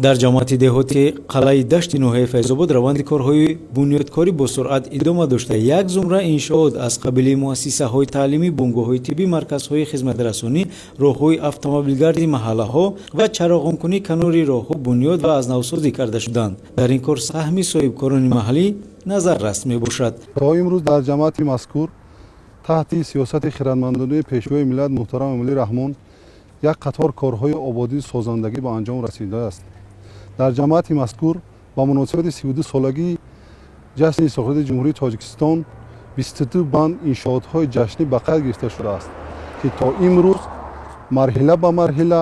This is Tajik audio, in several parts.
Дар ҷамоати деҳоти Қалъаи Дашти ноҳияи Файзобод раванди корҳои бунёдкорӣ бо суръат идома дошта, як зумра иншоот аз қабили муассисаҳои таълимӣ, бунгоҳҳои тиббӣ, марказҳои хизматрасонӣ, роҳҳои автомобилгарди маҳаллаҳо ва чароғонкунии канори роҳҳо бунёд ва аз навсозӣ карда шуданд. Дар ин кор саҳми соҳибкорони маҳаллӣ назаррас мебошад. То имрӯз дар ҷамоати мазкур таҳти сиёсати хирадмандонаи Пешвои миллат муҳтарам Эмомалӣ Раҳмон як қатор корҳои ободию созандагӣ ба анҷом расидааст. Дар ҷамоати мазкур ба муносибати 32 солагии ҷашни истиқлолияти Ҷумҳурии Тоҷикистон 22 банд иншоотҳои ҷашнӣ ба қайд гирифта шудааст, ки то имрӯз марҳила ба марҳила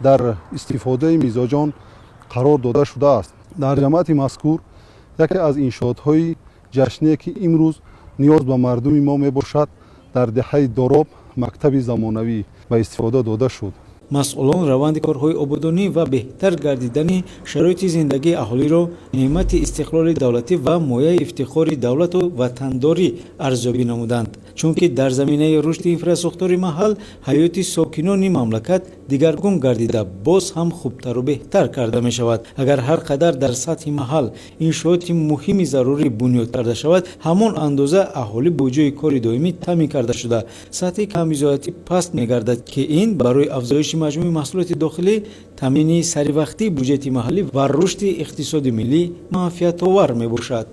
дар истифодаи мизоҷон қарор дода шудааст. Дар ҷамоати мазкур яке аз иншоотҳои ҷашние, ки имрӯз ниёз ба мардуми мо мебошад, дар деҳаи Дороб мактаби замонавӣ ба истифода дода шуд. Масъулон раванди корҳои ободонӣ ва беҳтар гардидани шароити зиндагии аҳолиро неъмати истиқлоли давлатӣ ва мояи ифтихори давлату ватандорӣ арзёбӣ намуданд, чунки дар заминаи рушди инфрасохтори маҳал ҳаёти сокинони мамлакат дигаргун гардида, боз ҳам хубтару беҳтар карда мешавад. Агар ҳар қадар дар сатҳи маҳал иншооти муҳими зарурӣ бунёд карда шавад, ҳамон андоза аҳолӣ бо ҷойи кори доимӣ таъмин карда шуда, сатҳи камбизоатӣ паст мегардад, ки ин барои афзоиши маҷмӯи маҳсулоти дохилӣ, таъмини саривақтии буҷети маҳаллӣ ва рушди иқтисоди миллӣ манфиатовар мебошад.